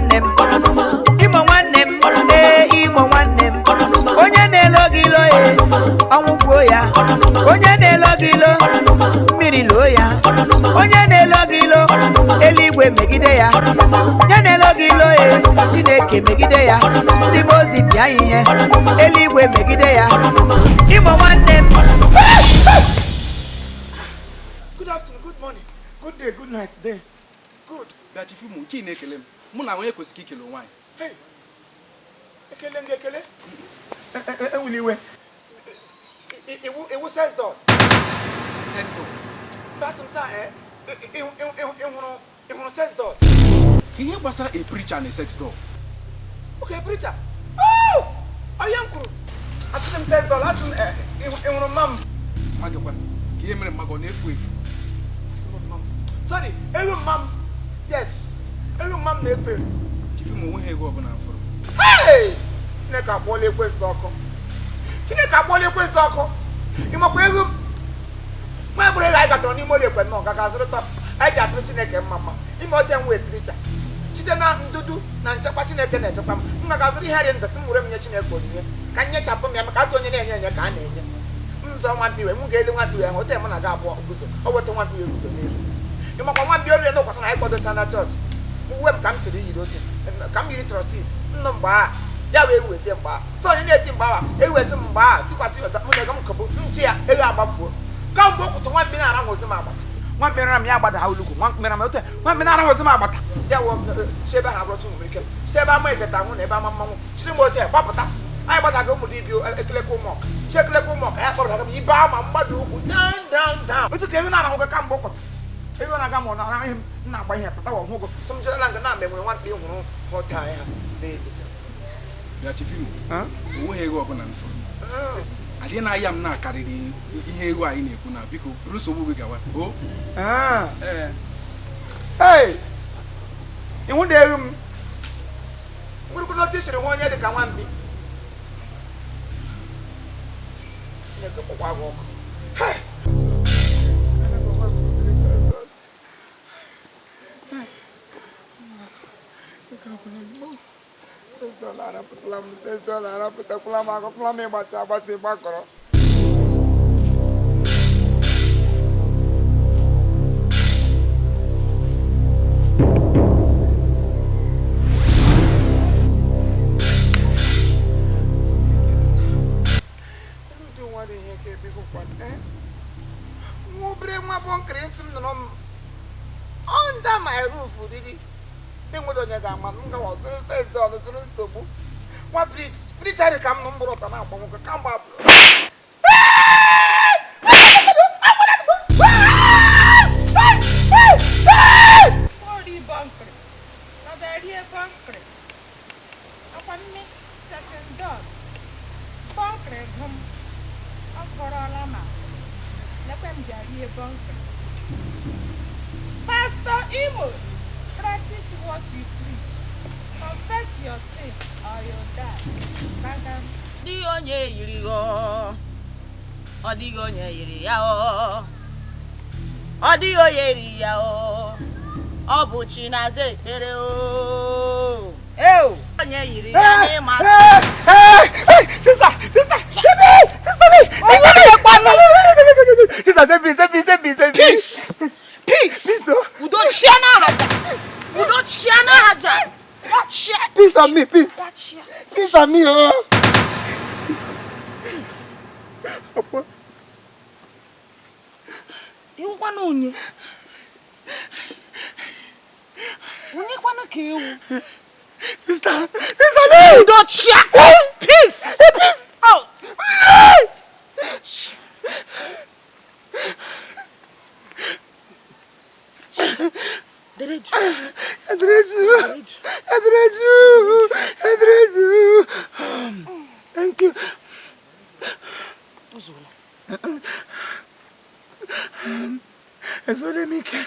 Nwanne m, Imo nwanne m, ee, Imo nwanne m, onye na-elo gị ilo ya, ọnwụ gbuo ya. Onye na-elo gị ilo, mmiri loo ya. Onye na-elo gị ilo, eluigwe megide ya. Onye na-elo gị ilo ya, Chineke megide ya. Ndị mmụọ ozi pịa ya ihe, eluigwe megide ya. Imo nwanne m. Good afternoon, good morning, good day, good night, day. Good. Bịa, Chief Imo, nke ị na-ekele m, mụ na onye kwesịrị ikele onwe anyị. Hey, ekele gị ekele. Enwela iwe. Iwu iwu sex doll. Sex doll? Basị m sa, ịhụrụ sex doll? Ihe gbasara a preacher na sex doll? Okay, preacher. Oh! Onye m kwuru. Asị m sex doll, asị m ịhụrụ mma m. Mma gị kwa, ka ihe mere mma gị, ọ na-efu efu? Asị m mma m. Sorry, ewu mma m. Yes. Ewu mma m na-efu efu. Chief Imo, onweghị ego ọbụla m fụrụ. Hey! Chineke akpọọla ekwensu ọkụ. Chineke akpọọla ekwensu ọkụ. Ị makwa ego m? Nwa mkpụrụ ego anyị gatọrọ n'ime ụlọ ekwe nnọọ gaga zụrụ tọp anyị ji atụrụ Chineke mma mma. Ime ote m wee preacher. Site na ndudu na nchekwa Chineke na-echekwa m, m gaga zụrụ ihe rị ndụ sị m were m nye Chineke onyinye ka m nyechapụ m ya, maka atụ onye na-enye enye ka a na-enye. M zọọ nwa mkpi wee m ga-elu nwa mkpi wee hụ ote mụ na ga abụọ guzo o weta nwa mkpi wee guzo n'elu. Ị makwa nwa mkpi orire n'ụkwata na anyị kwadocha na chọọchị. Uwe m ka m chọrọ iyiri ote ka m yiri trosis nnụ mgbe a ya wee wete mgbe a so onye na-eti mgbe awa ewezi m mgbe a tikwasị ọta mụ na ego m kọbụ nche ya ego agbafuo. Kamgbe okwutu nwa mkpi na-ara ozi m agbata, nwa mkpi nara m ya agbada ha olugwu, nwa mkpi nara m otu nwa mkpi na-ara ozi m agbata ya wụ si ebe ha abụrọchi nwere ike site ebe ama eze ta nwụ na ebe ama mmanwụ chiri m otu gbapụta anyị gbadaga ụmụ dibịa ekelekwa ụmụọka chi ekelekwa ụmụọka ya kpọrọ m ibe ama mgbada ukwu down down down otu ka ego na-arahụ gị kamgbe ụkọtụ ego na-aga ma ọ na-ara ihe m na-agba ihe pụta wa ọhụgụ so m jere nga na mgbe nwere nwa mkpi hụrụ ote anyị ha n'elu. Bịa, Chief Imo, onweghị ego ọbụla m fụrụ. Adịghị na ahịa m na-akarịrị ihe ego anyị na-ekwu na biko buru nsogbu gị gawa o. Ee. Hey! Ihu dị elu m ngwurukwu n'otu i siri hụ onye dị ka nwambi. Chineke kpọkwa gị ọkụ. Hey! $6 arapụtakwala m, agụkwala m ịgbatị agbatị gbakọrọ. Ndị nwa dị ihe ka ebigo kwanụ, eh? Nwa obere nwa bụ nkịrị nsị m nọrọ m under my roof riri enwere onye ga-ama m gawa zụrụ sezi ọnụ zụrụ nsogbu nwa brij adị ka m nụ mgbụrụ ụtọ na-agba nwoke kamgbe abụrụ. Ori bọnkịrị, ọbịa bọnkịrị, akwa mme sesendọl bọnkịrị gụ m, ọ kọrọla ma lekwe m ji arie bọnkịrị. Pastor Imo, practice what you preach. Confess your sin or you die. Gbagam. Dịghị onye yiri ya ọ, ọ dịghị onye yiri ya ọ, ọ dịghị onye yiri ya ọ, ọ bụ chi na-aza ekpere o. Eo, onye yiri ya n'ịma. Sister, sister, save me, sister me, sister me, sister, save me, save me, save me, save me. Peace! Peace! Peace, oh. Udo chia n'ahaja! Udo chia n'ahaja! Chia! Peace on me, peace. Chia! Peace on me, oh. Peace. Papa. Ịwụkwanụ onye? Onye kwanụ ka ewu? Sister, sister, me. Udo chia! Peace! Peace. Oh! Dere jụụ. Adreju, Adreju, Adreju. Thank you. Ozuola. Ezuola m ike.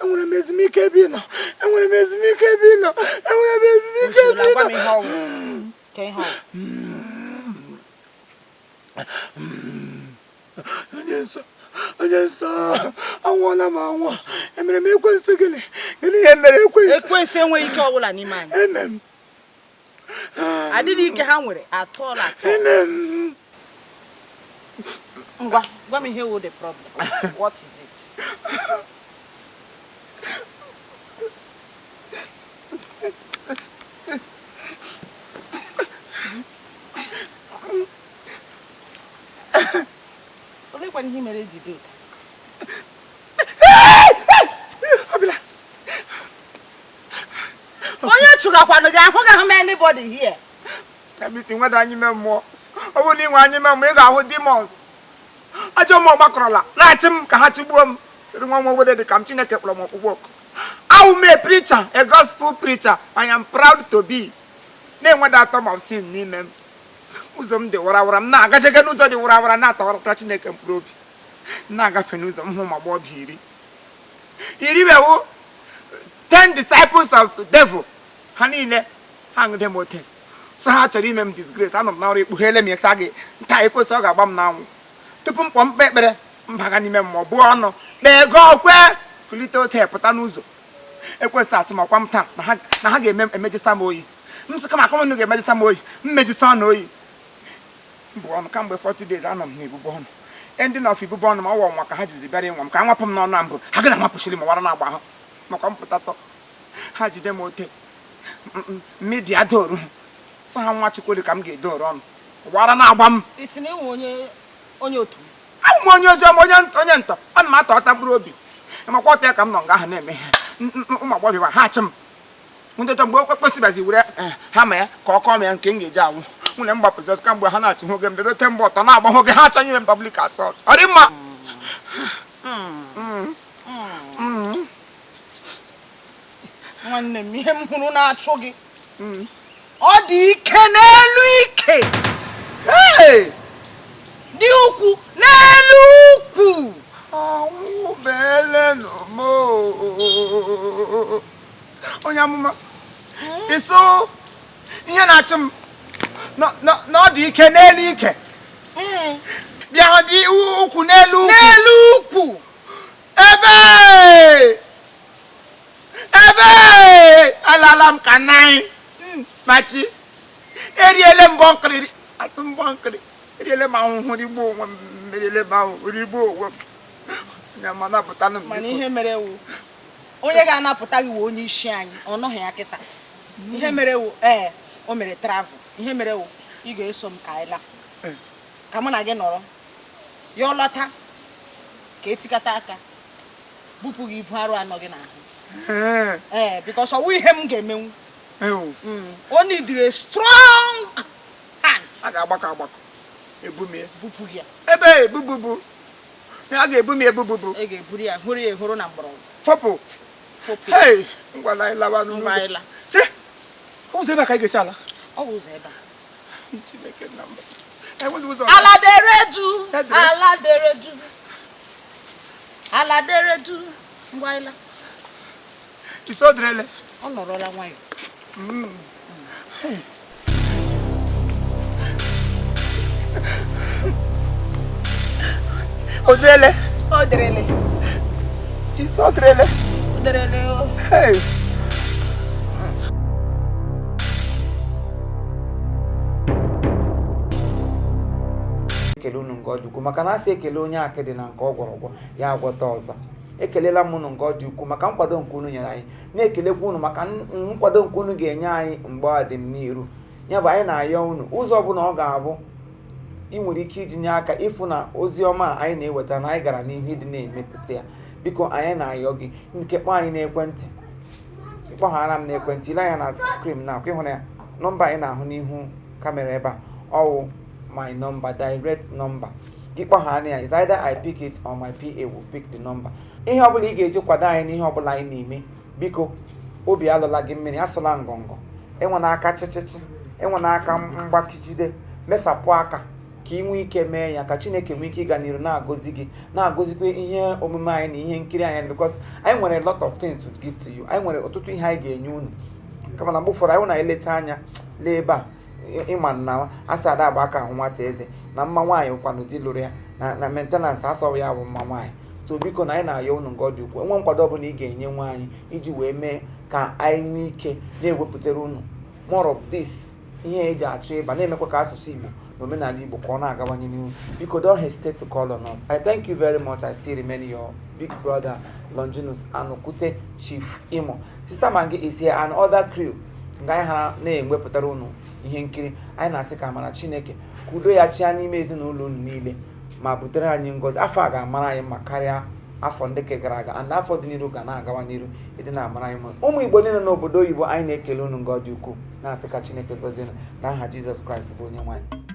Enwere m ezumike ebe ị nọ. Enwere m ezumike ebe ị nọ. Enwere m ezumike ebe Ozuola, ị gwa nọ. m ihe ọwụ. Ka ihe ọwụ. Onye nsọ, onye nsọ, anwụọla m anwụ. Emere m ekwensu gịnị? Gịnị ihe mere ekwensu? Ekwensu enweghị ike ọbụla n'ime anyị. Eme m. Adịghị ike ha nwere atọọla atọ. Eme m. Ngwa, gwa m ihe wụ the problem. What is it? Olekwanụ ihe mere eji dị ụta? Ọbịla. Onye chụgakwanụ gị? Ahụghị ahụ m anybody here. Isi nweda anyị ime mmụọ. Ọ bụrụ na ị nwe anyị ime mmụọ, ị ga-ahụ demons. Ajọ mmụọ gbakọrọla na-achị m ka ha chịgbuo m. Kedu nwa nwa obodo dị ka m? Chineke kpọrọ m ọkpụkpọ oku. Awụ m a preacher, a gospel preacher. I am proud to be. Na-enweda atom of sin n'ime m. Ụzọ m dị warawara, m na-agajege n'ụzọ dị warawara, na-atọghọrọta Chineke mkpụrụ obi. M na-agafe n'ụzọ, m hụ ma agbọghọbịa iri wewu 10 disciples of devil. Ha niile ha ṅụde m ote, so ha chọrọ ime m disgrace. Anọ m n'ọrụ, ekpughere m ya, sa gị nta ekwesị, ọ ga-agba m n'anwụ. Tupu m kpọọ mkpe ekpere, m baga n'ime mmụọ, buo ọnụ, kpee ego kwe, kulite ote, pụta n'ụzọ. Ekwesị asị makwa m taa na ha ga-eme emejisa m oyi. M sị, kama akọmnụ ga-emejisa m oyi, m mejisa ọnụ oyi mbụ ọnụ. Kamgbe 40 days anọ m n'ibubu ọnụ, ending of ibubu ọnụ. Ma ọ wọ nwa ka ha jiri bịara ịnwa m, ka nwapụ m n'ọnụ a mbụ. Ha ga na-amapụchiri m wara na-agba ha maka m pụtatọ. Ha jide m ote media doru sọ ha. Nwa Chukwu dị ka m ga-edoru ọnụ wara na-agba m. Isi na ịnwe onye otu m? Abụ m onye oziọma, onye ntọ. Ana m atọ ọta mkpụrụ obi. Makwa ọta ya ka m nọ nga ahụ na-eme ihe. Ụmụ agbọghọbịa ha achị m ndọtọ. Mgbe o kwesịbazi were ha ma ya ka ọ kọọ m ya nke m ga-eji anwụ. Nwunye m gbapụzi ọsọ. Kamgbe ha na-achị oge m bido mgbe ọtọ na-agba oge ha achọghị ime m public assault. Ọ dị mma. Nwanne m, ihe m hụrụ na-achụ gị, ọ dị ike n'elu ike. Hey! Dị ukwu n'elu ukwu. Ọnwụ beelenụ m oo. Onye amụma, ịsụ ihe na-achụ m na ọ dị ike n'elu ike, bịa dị ukwu n'elu ukwu. N'elu ukwu. Ebe ebe alala m ka nanyị machi eriele m bọnkịrị, asụ m bọnkịrị, eriele m ahụhụ, rigbuo onwe m, eriele m ahụhụ, rigbuo onwe m. Onye ama napụtanụ m. Mana Biko. Ihe mere wu, onye ga-anapụta gị wụ onye isi anyị. Ọ nọghị ya kịta. Ihe mere wu, ee, o mere travel. Ihe mere wu, ị ga-eso m ka anyị laa, ka mụ na gị nọrọ, ya ọ lọta, ka etikata aka bupụ gị ibu arụ anọ gị n'ahụ. Ee, because ọwụ ihe m ga-emenwu. Ewu. O needed a strong hand. A ga-agbakọ agbakọ ebumie. Bupụ gị ya. Ebe ebububu a ga-ebu m ebububu. Ị ga-eburu ya, hụrụ ya ehoro na mgbọrọgwụ. Fọpụ. Fopụ ya. Hei, ngwa na anyị lawa n'ụlọ. Ngwa, anyị laa. Che, ụzọ ebe a ka anyị ga-esi ala? Ọ bụ ụzọ ebe a. Chineke nna m, enweghị ụzọ. Ala dere du. Edere. Ala dere du, ala dere du. Ngwa, anyị laa. Iso derele. Ọ nọrọla nwayọ. Hey. O derele. O derele. Iso derele. O derele o. Hey. Ekele unu nke ọ dị ukwuu, maka na asị ekele onye akịdị na nke ọ gwọrọ ọgwọ ya agwọta ọzọ. Ekelela m unu nke ọ dị ukwuu maka nkwado nke unu nyere anyị, na-ekelekwa unu maka nkwado nke unu ga-enye anyị mgbe ọ dị m n'iru. Ya bụ, anyị na-ayọ unu, ụzọ ọbụla ọ ga-abụ ị nwere ike iji nye aka ịfụ na ozi ọma a anyị na-eweta na anyị gara n'ihu ịdị na-emepụta ya, biko, anyị na-ayọ gị nke kpọọ anyị n'ekwentị. Ịkpọghara m n'ekwentị, ile anya na screen na akwa ịhụ na ya, nọmba anyị na-ahụ n'ihu camera ebe a, ọwụ my number, direct number gị. Kpọghara ya, is either I pick it or my PA will pick the number. Ihe ọbụla ị ga-eji kwado anyị n'ihe ọbụla anyị na-eme, biko, obi alụla gị mmiri, asụla ngọngọ, enwe n'aka chịchịchị, enwe n'aka mgbakijide, mesapụ aka ka ị nwee ike mee ya, ka Chineke nwee ike ịga n'iru na-agọzi gị, na-agọzikwa ihe omume anyị na ihe nkiri anyị, because anyị nwere a lot of things to give to you. Anyị nwere ọtụtụ ihe anyị ga-enye unu, kama na mgbe ụfọdụ anyị na-eleta anya lee ebe a. Ịma na asị ada agba aka ahụ nwata eze na mma nwaanyị kwanụ di lụrụ ya na maintenance asọghị ya bụ mma nwaanyị. So biko, na anyị na-ayọ unu nke ọ dị ukwuu, enwe nkwado ọbụla ị ga-enye nwa anyị iji wee mee ka anyị nwee ike na-ewepụtara unu more of this ihe eji achọ ịba, na-emekwa ka asụsụ Igbo na omenala Igbo ka ọ na-agawanye n'ihu. Biko, don't hesitate to call on us. I thank you very much. I still remain your big brother, Longinus Anukute, Chief Imo. Sister Mangi is here and other crew nga anyị ha na-ewepụtara unu ihe nkiri. Anyị na-asị ka amara Chineke, ka udo ya chia n'ime ezinụlọ unu niile ma butere anyị ngọzi. Afọ a ga-amara anyị mma karịa afọ ndị ke gara aga, and afọ dị n'iru ga na-agawa n'iru ịdị na-amara anyị mma. Ụmụ Igbo niile n'obodo oyibo, anyị na-ekele unu nga ọ dị ukwuu, na-asị ka Chineke gọzie unu n'aha Jizọs Kraịst bụ onye nwe anyị.